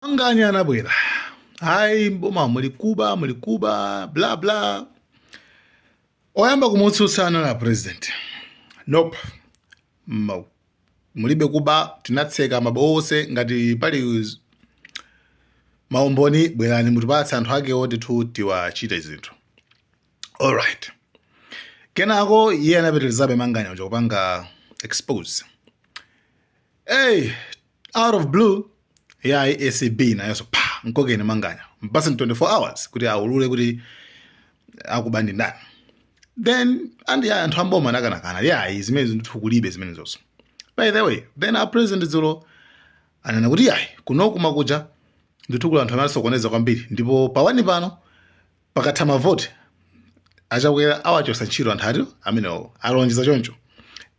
Manganya anabwera, ayi, mboma muli kuba, muli kuba, bla bla. Oyamba kumutsutsa anali a president. Nope, mulibe kuba, tinatseka mabowo onse. Ngati pali maumboni, bwerani mutipatse anthu akewo ndithu tiwachite zinthu. Alright, kenako iye anapitirizabe Manganya uja kupanga expose. Hey, out of blue, yayi, ACB nayonso pa nkokeni Manganya, mpaseni 24 hours kuti aulule kuti akuba ndi ndani. Then andi ya anthu amboma anakanakana, yayi, zimene ndithu kulibe zimene zonso. By the way, then a president dzulo anena kuti yayi, kunoku makuja ndithu kuli anthu amene asokoneza kwambiri, ndipo pawani pano pakatha mavoti Achakwera awachosa ntchito anthu ati amenewo, alonjeza choncho.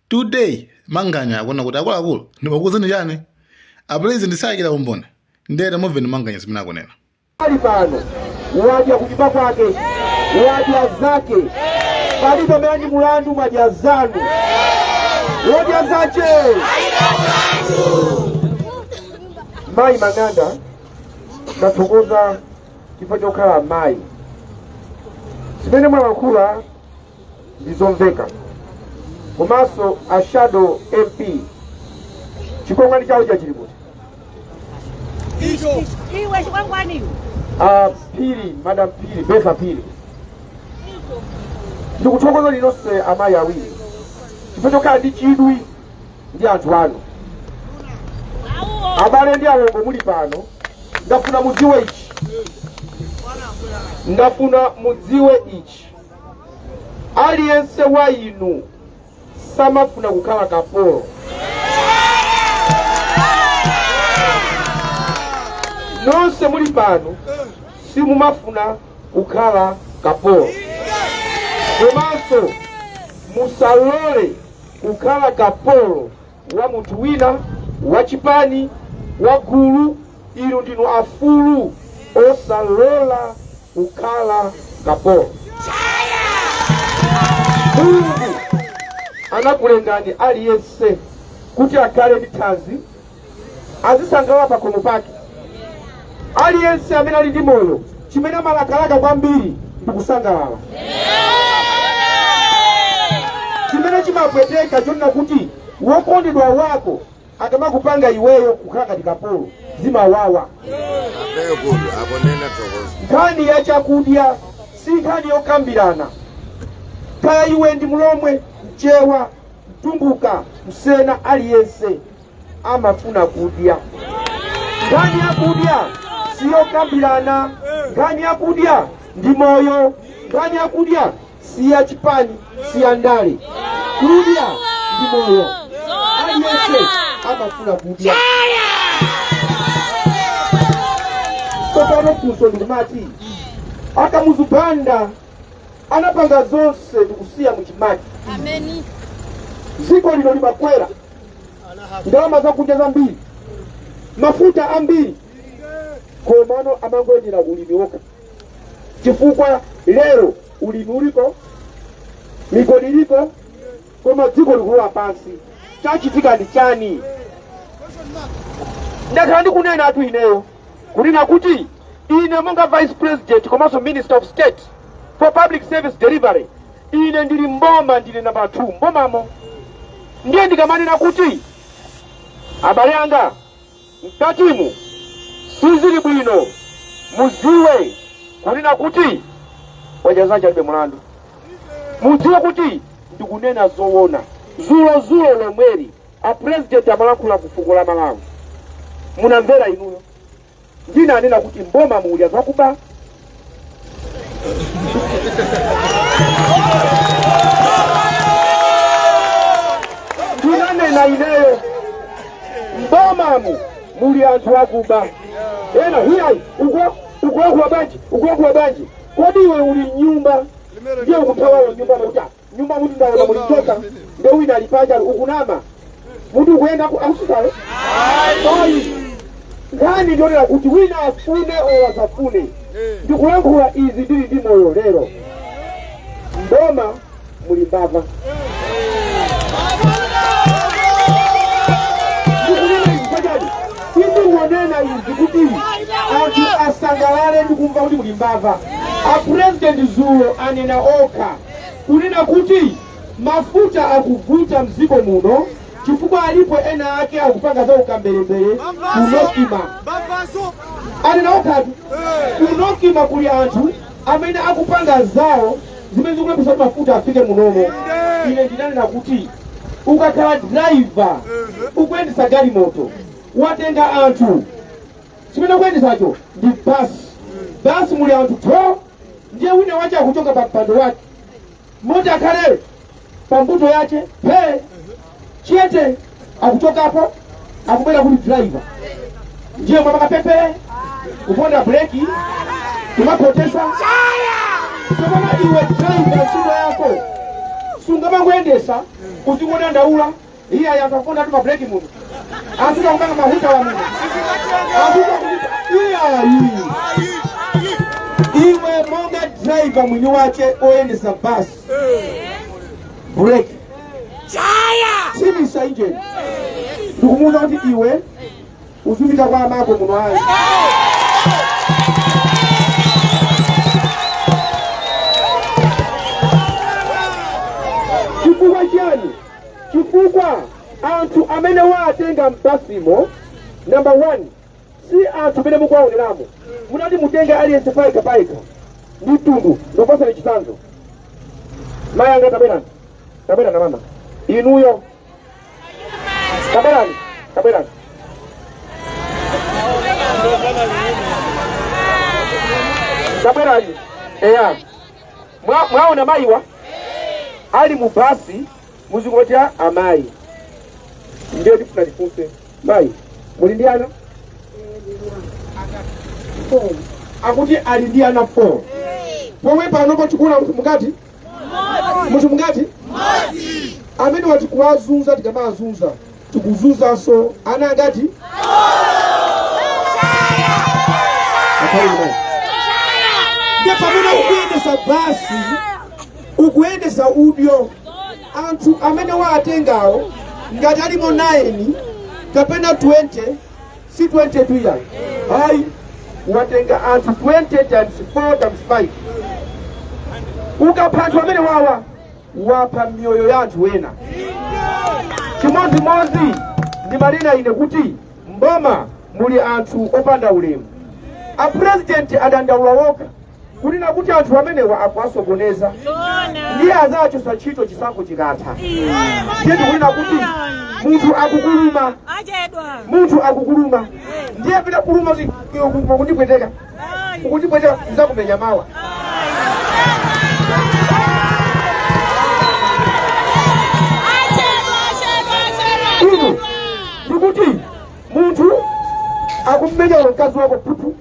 Today Manganya akuona kuti akuluakulu, ndimakuuzani chani, a president sayikira umboni. Ndere mumveni Manganya zimene akunena. Ali pano wadya kunyumba kwake, wadya zake, palibe amene ndi mulandu. Mwadya zanu, wodya zache. Mayi Mang'anda, ndathokoza chifukwa chokhala mayi. Zimene mwalankhula ndi zomveka. Komanso a shadow MP, chikwangwani chawo chili kuti? Iwe chikwangwani iwe. A Phiri, Madam Phiri, Betha Phiri, ndikuthokoza nonse amayi awiri chifukwa chokhala ndi chidwi ndi anthu anu. Abale ndi alongo muli pano, ndafuna mudziwe ichi, ndafuna mudziwe ichi: aliyense wa inu samafuna kukhala kapolo. Nonse muli pano simumafuna kukhala kapolo, komanso musalole kukhala kapolo wa munthu wina, wa chipani, wa gulu. Inu ndinu afulu, osalola kukhala kapolo. Mulungu anakulengani aliyense kuti akhale ndi thanzi, azisangalala pakhomo pake. Aliyense amene ali ndi moyo, chimene amalakalaka kwambiri ndi kusangalala. Chimene chimapweteka chonena kuti wokondedwa wako akamakupanga iweyo kukhala ngati kapolo, zimawawa. Very good. Akunena thokoza. Nkhani ya chakudya si nkhani yokambirana. Kaya iwe ndi Mlomwe, Mchewa, Mtumbuka, Msena, aliyense amafuna kudya. Nkhani ya kudya siyokambirana. Nkhani ya kudya ndi moyo. Nkhani ya kudya si ya chipani, si ya ndale. Kudya ndi moyo, aliyense amafuna kudya. Tsopano funso ndikumati, a Kamuzu Banda anapanga zonse ndikusiya muchimake. Ameni. Dziko lino limakwera, ndalama zakunja zambiri, mafuta ambiri, komano amangoyendera ulimi wokha, chifukwa lero ulimi uliko, migodi iliko, koma dziko likulowa pansi. Chachitika ndi chani? Ndakhala ndikunena atu ineyo kunena kuti ine monga vice president komanso minister of state for public service delivery, ine ndili mboma, ndili namba 2 mbomamo. Ndiye ndikamanena kuti abale anga, mkatimu sizili bwino, muziwe kunena kuti wadya zache alibe mulandu. Mudziwe kuti ndikunena zoona. Zulo lomweli a president amalankhula ku fuko la Malawi, munamvera inuyo. Ndina anena kuti mboma muli anthu akuba. Ndinanena ineyo, mbomamu muli anthu akuba. Ena, hiyayi, ukulankhula bwanji? Ukulankhula bwanji? Kodi iwe uli mnyumba, ndiye ukuthawawo nyumba kuti, "Ah, nyumba muti ndaona muli njoka, nde wina ali panja." Ukunama. Muti ukuyenda akususayo ayi. Nkhani ndionera kuti wina afune or asafune, ndikulankhula izi ndili ndi moyo lero. Mboma muli mbava. Ndikunena izi pachani, sindingonena izi kuti Musangalale ndi kumva kuti muli mbava. A president zulo anena okha kunena kuti mafuta akuvuta mdziko muno chifukwa alipo ena ake akupanga za ukamberembere ku NOCMA. Anena okhatu, ku NOCMA kuli anthu amene akupanga zawo zimene zikulepheretsa kuti mafuta afike munomo. Ine ndinanena kuti ukakhala driver ukuyendetsa galimoto, watenga anthu, chimene ukuyendetsacho ndi basi, basi muli anthu 12, ndiye wina wache akuchoka pa mpando wake moti akhale pa mbuto yache phe chete, akuchokapo akubwera kuli driver, ndiye mwapaka pepe kuponda breki kumakhotesa. Tsopano iwe driver, ntchito yako sungamangoyendesa uzingodandaula, iye anthu akuponda tu mabreki muno, anthu akupanga mahuta wa muno, anthu akuti iyayi. Iwe monga driver mwini wache oyendesa basi, breki, tsimisa injini, ndikumuuza kuti iwe uzipita kwa amako muno ayi. Chifukwa chiyani? Chifukwa anthu amene watenga m'basimo, number one, si anthu amene mukuwaoneramo. Munati mutenge aliyense payekha payekha ndi mtundu. Ndikupasani chitsanzo. Mayi anga, tabwerani, tabwerani mama, inuyo tabwerani, tabwerani, tabwerani. Eya, mwaona mayiwa ali mu basi, muzingoti amayi. Ndiye tifuna tifunse mayi, muli ndi ana? Akuti ali ndi ana 4, pomwe panopo tikuona munthu mungati? Munthu mungati? Amene wati kuwazunza, tikamazunza tikuzunzanso ana angati? Akhale mayi. Ndiye pamene ukuyendesa basi, ukuyendesa udyo, anthu amene waatengawo ngati alimo 9 kapena 20, si 22 yayi, hayi, watenga anthu 20 times 4 times 5. Ukapha anthu amene wawa, wapha miyoyo ya anthu ena. Chimodzimodzi ndimanena ine kuti mboma muli anthu opanda ulemu. A president adandaula wokha kunena kuti anthu amenewa akuwasokoneza, ndiye azachosa ntchito chisankho chikatha. Ndiye ndikunena kuti munthu akukuluma, munthu akukuluma, ndiye pita kuluma kuti iwe ukundipweteka, ukundipweteka, nzakumenya mawa. Inu ndikuti munthu akummenya mkazi wako, pupu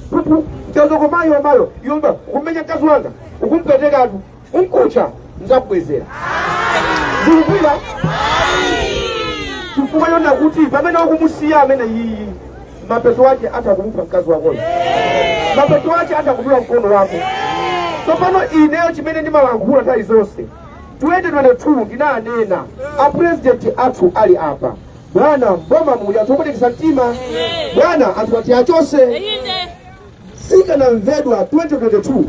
pupu, mkazi wako, mayo mayo, yomba ukumenya mkazi wanga, ukumpwetekatu, unkucha nzakubwezera. Zikugwira chifukwa yona kuti pamene ukumusiya amene yiyi, mapeto ake atha kumupha mkazi wakoyo, mapeto ake atha kudula mkono wako. Tsopano ineyo chimene ndimalankhula nthawi zonse, 2022 ndinanena, a president athu ali apa, bwana, mboma muli anthu opwetekesa mtima, bwana, anthu ati achose. Sikanamvedwa 2022,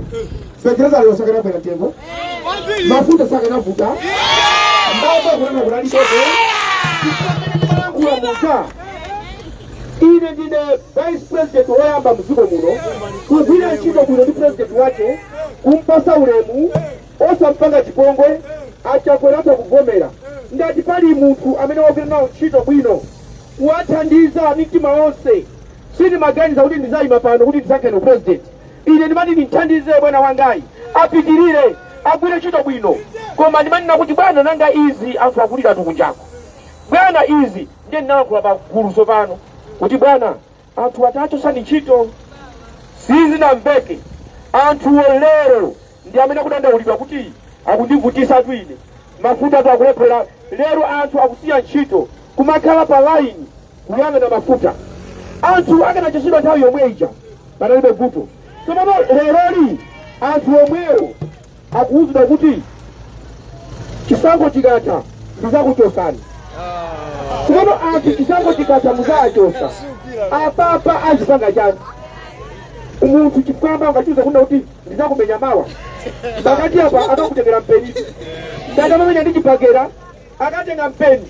fetereza lero sakanakwera mtengo, mafuta sakanavuta, mbava kunena kunalibepo. Ndimalankhula muja, ine ndine vice president woyamba mdziko muno kugwira ntchito bwino ndi president wake, kumpasa ulemu, osampanga chipongwe. Achakwera atha kuvomera ngati pali munthu amene wagwira nawo ntchito bwino, kuwathandiza ndi mtima wonse. Sindimaganiza kuti ndizayima pano kuti ndisankheni president. Ine ndimati ndimthandize bwana wangayi apitirire agwire ntchito bwino, koma ndimanena kuti bwana, nanga izi, anthu akulira kunjako, bwana, izi. Ndiye ndinalankhula pa gulu tsopano kuti bwana, anthu atachosani ntchito. Sizinamveke. Anthuwo lero ndi amene akudandaulidwa kuti akundivutisatu ine, mafuta atu akulephera. Lero anthu akusiya ntchito kumakhala pa line kuyang'ana mafuta. Anthu akanachosedwa nthawi yomwe ija, panalibe vuto. Tsopano leroli anthu omwewo akuwuzidwa kuti chisankho chikatha ndizakuchosani. Tsopano anthu chisankho chikatha muzawachosa, apapa azipanga chani? Munthu chifwamba ungachiuza kuna kuti ndizakumenya mawa, pakati apa akakutengera mpeni. Ndakamamenya ndi chibakera, akatenga mpeni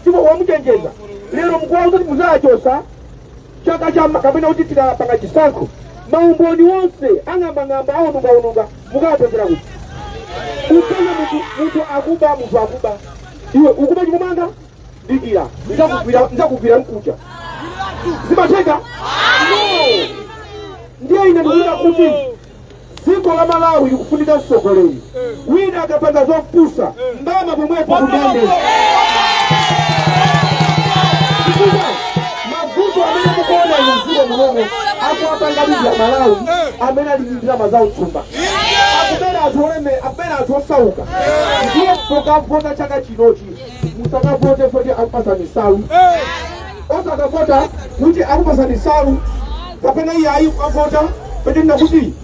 chifukwa wamuchenjeza. Lero mukuwauza kuti muzachosa chaka cha kapena kuti tikapanga chisankho, maumboni wonse ang'ambang'amba, aonongaononga, mukawapezera kuti upeze munthu. Munthu akuba, munthu akuba, iwe ukuba chikumanga, dikira, nzakugwira, nzakugwira mkucha. Zimatheka? No. Ndiye ine ndikuona kuti dziko la Malawi likufunika mtsogoleri wina akapanga zopusa, mbama pomwepo kundende, chifukwa mavuto amene mukuona inu mdziko munomo akuwapanga ndi Amalawi amene ali ndi ndalama zawo mthumba. Akubera anthu oleme, akubera anthu osauka. Ndiye pokavota chaka chinochi, musakavote poti akupasani nsalu, osakavota kuti akupasani nsalu kapena iye ayi, kukavota poti nakuti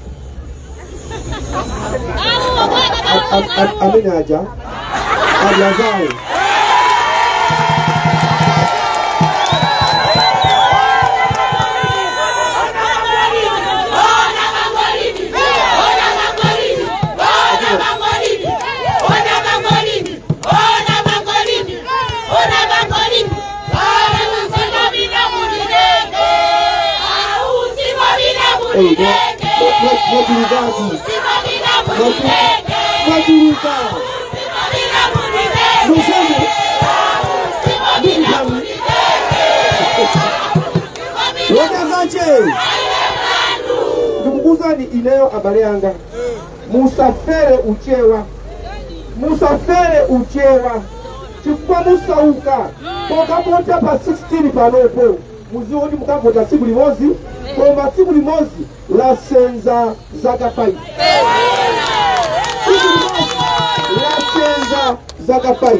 amene aja adyazawo. Mwachulukatu, mwachuluka musene ndikuthawi wakazache. Ndikukuuzani ineyo, abale anga, musafere uchewa, musafere uchewa, chifukwa musauka. Pokavota pa 16 panopo, muziwe kuti mukavota tsiku limodzi, koma tsiku limodzi lasenza zaka 5. Tsiku limodzi lasenza zaka 5.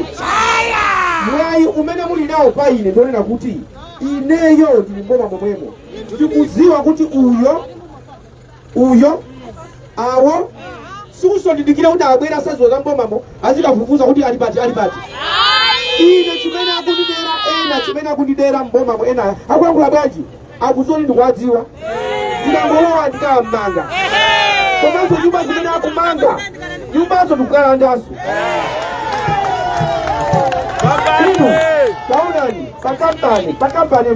Mwayi umene muli nawo pa ine ndionena kuti ineyo ndili mboma momwemo, ndikudziwa kuti uyo, uyo, awo sikusondidikira kuti abwera saziwa za mbomamo azikafufuza kuti ali pati, ali pati. Ine chimene akundidera ena, chimene akundidera mbomamo ena, akuyankhula bwanji, akudziwa kuti ndikuwadziwa. Ndikangolowa ndikamanga, komanso nyumba zimene akumanga, nyumbazo ndikukalandanso. Inu taonani, pakampani, pakampani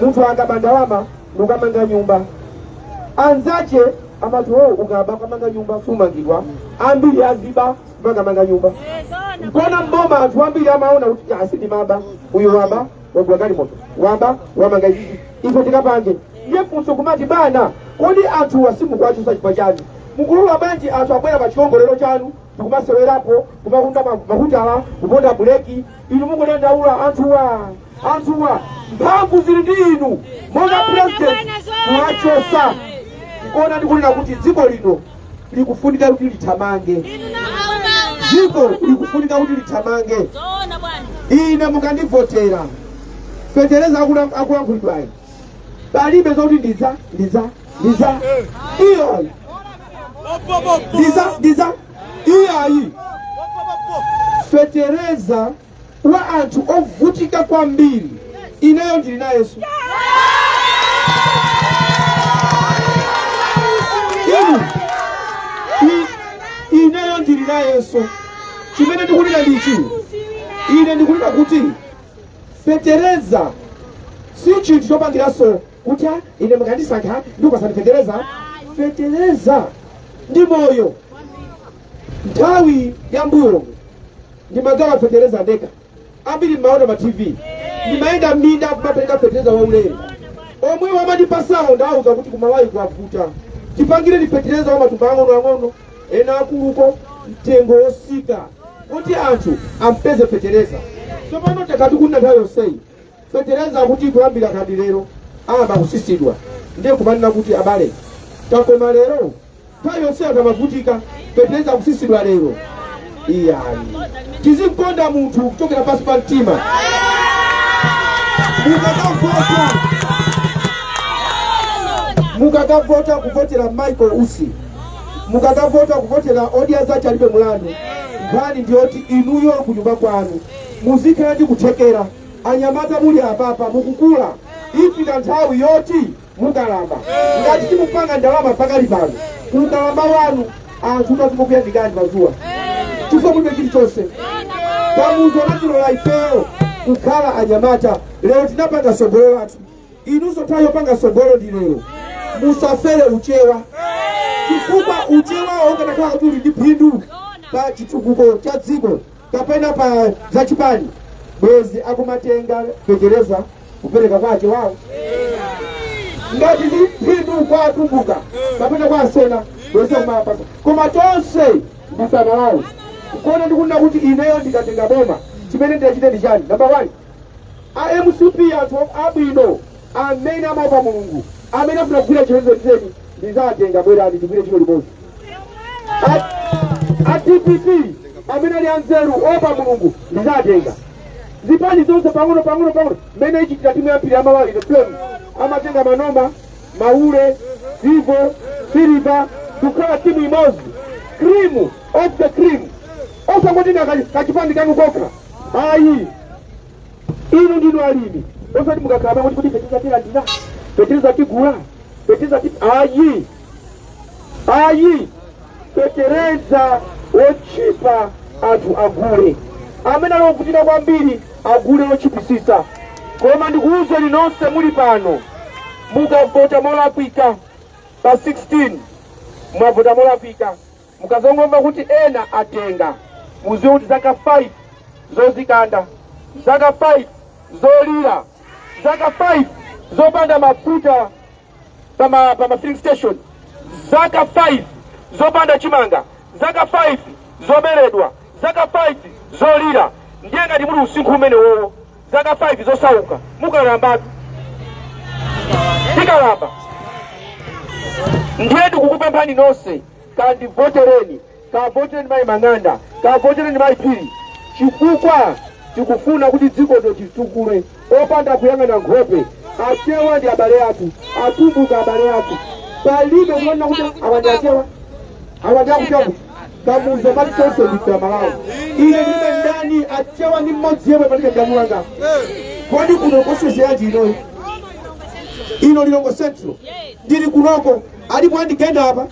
munthu akaba ndalama nukamanga nyumba, anzache amati, "O, ukaba ukamanga nyumba sumangidwa." Ambiri aziba mpakamanga nyumba. Nkona mboma anthu ambiri amaona kuti asindimaba, uyu waba wagula galimoto, waba wamanga izizi, ife tikapange. Ndiye funso kumati, bana, kodi anthuwa simukuwachosa chifukwa chani? Mukulola bwanji anthu abwera pa chiongolero chanu tikumasewerapo, kumakunda mahutala, kuponda buleki, inu mukudandaula? Anthuwa, anthuwa mphamvu zili ndi inu monga president kuwachosa. Nkona ndikunena kuti dziko lino likufunika kuti lithamange, dziko likufunika kuti lithamange. Ine mukandivotera, fetereza akulankhulidwayi, palibe zokuti ndidza ndidza ndidza, iyayi, ndidza ndidza, iyayi. Fetereza wa anthu ovutika kwambiri, ineyo ndili nayenso. Inu, ineyo ndili nayenso. Chimene ndikunena ndichi, ine ndikunena kuti fetereza si chinthu chopangiranso kuti, "Ah, ine mukandisankha ndikupasani fetereza." Fetereza ndi moyo. Nthawi ya mbuyomu ndimagawa fetereza ndekha, ambiri mmaona pa TV, ndimayenda m'minda kumapereka fetereza waulere. Omwe wamatipasawo ndawuza kuti kumalawi kwavuta, tipangireni fetereza wa matumba ang'ono ang'ono, ena akuluko, mtengo wosika kuti anthu ampeze fetereza. Tsopano takati kunena nthawi yonseyi fetereza akuti kuyambira kadi lero ayamba kusisidwa, ndiye kumanena kuti, abale, takoma lero, nthawi yonseyo tamavutika, fetereza akusisidwa lero? Iyayi, tizimkonda munthu kuchokera pansi pa mtima. Mukakavota, mukakavota kuvotera Michael Usi, mukakavota kuvotera Odya Zake Alibe Mulandu, nkhani ndiyoti inuyo kunyumba kwanu muzikhala ndi kuthekera. Anyamata muli apapa mukukula, ifika nthawi yoti Mukalamba. Ngati simupanga ndalama pakali pano, ukalamba wanu anthu azingokuyandikani pazuwa chifukwa mulibe chilichonse. Kamuzu anatilola ifeyo kukhala anyamata. Lero tinapanga sogolo lathu, inunso nthawi yopanga sogolo ndi lero. Musafere uchewa, chifukwa uchewawo ukanakhala kuti uli ndi phindu pa chitukuko cha dziko kapena pa zachipani, bwezi akumatenga fetereza kupereka kwa achewawo. Ngati ndi phindu kwa Atumbuka kapena kwa Asena, bwezi akumapasa. Koma tonse ndife Amalawi. Kona ndikunena kuti ineyo ndikatenga boma, chimene ndidachite ndi chani? Number one, a MCP, anthu abwino amene amaopa Mulungu, amene afuna kugwira ntchito zenizeni, ndizatenga, bwerani tigwire ntchito limodzi. A DPP amene ali anzeru, opa Mulungu, ndizatenga. Zipani zonse pang'ono pang'ono pang'ono, mmene ichitira timu ya mpira ya Malawi, the Flames, amatenga Manoma, Maule, Civo, Silver kukhala timu imodzi, cream of the cream, osangotenga kachipani kanu kokha ayi. Inu ndinu alimi, osati mukakhala kuti kuti fetereza tilandira, fetereza tigula, fetereza ti ayi, ayi. Fetereza wotchipa anthu agule, amene ali ovutika kwambiri agule otchipisisa. Koma ndikuwuzeni nonse muli pano, mukavota molakwika pa 16, mwavota molakwika. Mukazongomva kuti ena atenga, muziwe kuti zaka 5 zozikanda, zaka 5 zolira, zaka 5 zopanda mafuta pama filling station, zaka 5 zopanda chimanga, zaka 5 zoberedwa, zaka 5 zolira. Ndiye ngati muli usinkhu umene wowo, zaka 5 zosauka, mukalambatu, tikalamba. Ndiye ndikukupemphani nonse, kandivotereni, kavotereni mayi Mang'anda, kavotereni mayi Phiri, chifukwa tikufuna kuti dziko titukule opanda kuyang'ana nkhope. Achewa ndi abale athu, Atumbuka abale athu. Palibe kuona kuti awa ndi Achewa, awa ndi akuchakuti. Kamuzu amati tonse ndife Amalawi. Ine ndilibe ndani Achewa ndi mmodzi yemwe, palibe mdani wanga. Kodi kuno kosezi yanji inoyi? Ino Lilongwe Central, ndili kunoko. Alipo andigenda apa?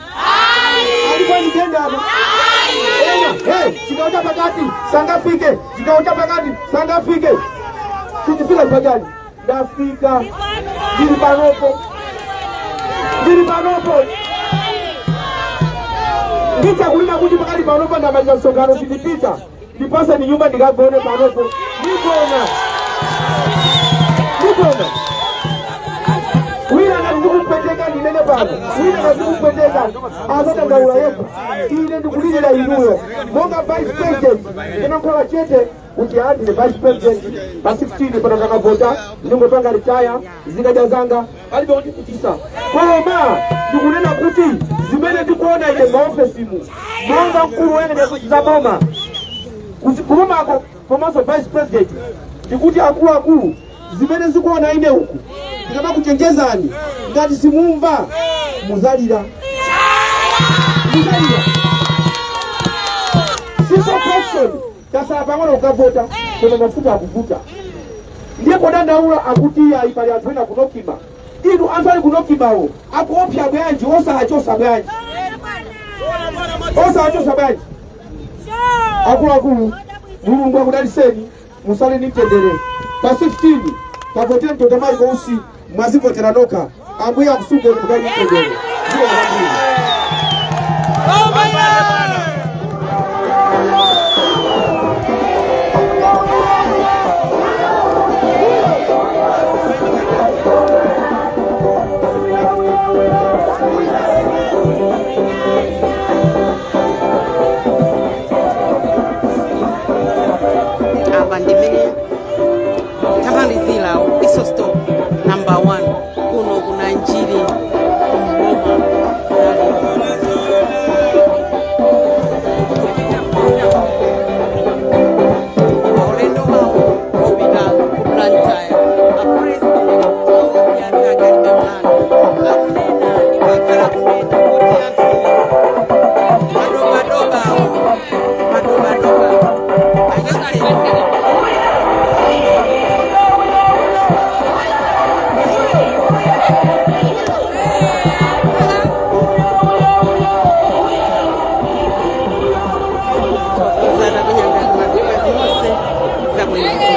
Alipo andigenda apa? Ena hey, chigawo cha pakati sangafike, chigawo cha pakati sangafike. Sindifika pachani, ndafika, ndili panopo, ndili panopo. Ndichakulira kuti pakali panopo ndamaliza msonkhano, sindipita, ndipaseni nyumba ndikagone panopo. Ndigona, ndigona. Wina ngati ndikumpweteka, ndinene pano, wina ngati ndikumpweteka azadandaula yekha. Ine ndikulirira inuyo monga vice president. Ndinakhala chete kuti andine vice president, pa 16 pano kakavota ndingopanga retire, zikadya zanga, palibe kundipitisa. Koma ndikunena kuti zimene ndikuona ine maofesimu monga mkulu woyang'anira za boma kubomako komanso vice president, ndikuti akuluakulu, zimene zikuona ine uku, ndikamakuchenjezani, ngati simumva muzalira, muzalira. Simple question, tasala pang'ono kukavota, koma mafuta akuvuta. Ndiye podandaula akuti ayi, pali anthu ena ku NOCMA. Inu, anthu ali ku NOCMAwo akuopsa bwanji? Osawachosa bwanji? Osawachosa bwanji? Akuluakulu, Mulungu akudaliseni, musale ndi mtendere. Pa 16 kavoteni Dr. Michael Usi, mwazivotera nokha. Ambuye akusungeni, mukali mtendere. Zikomo kwambiri. Apa ndimene tamalizira whistle stop number 1 kuno ku Nanjiri, mboma la Lilongwe. mwini.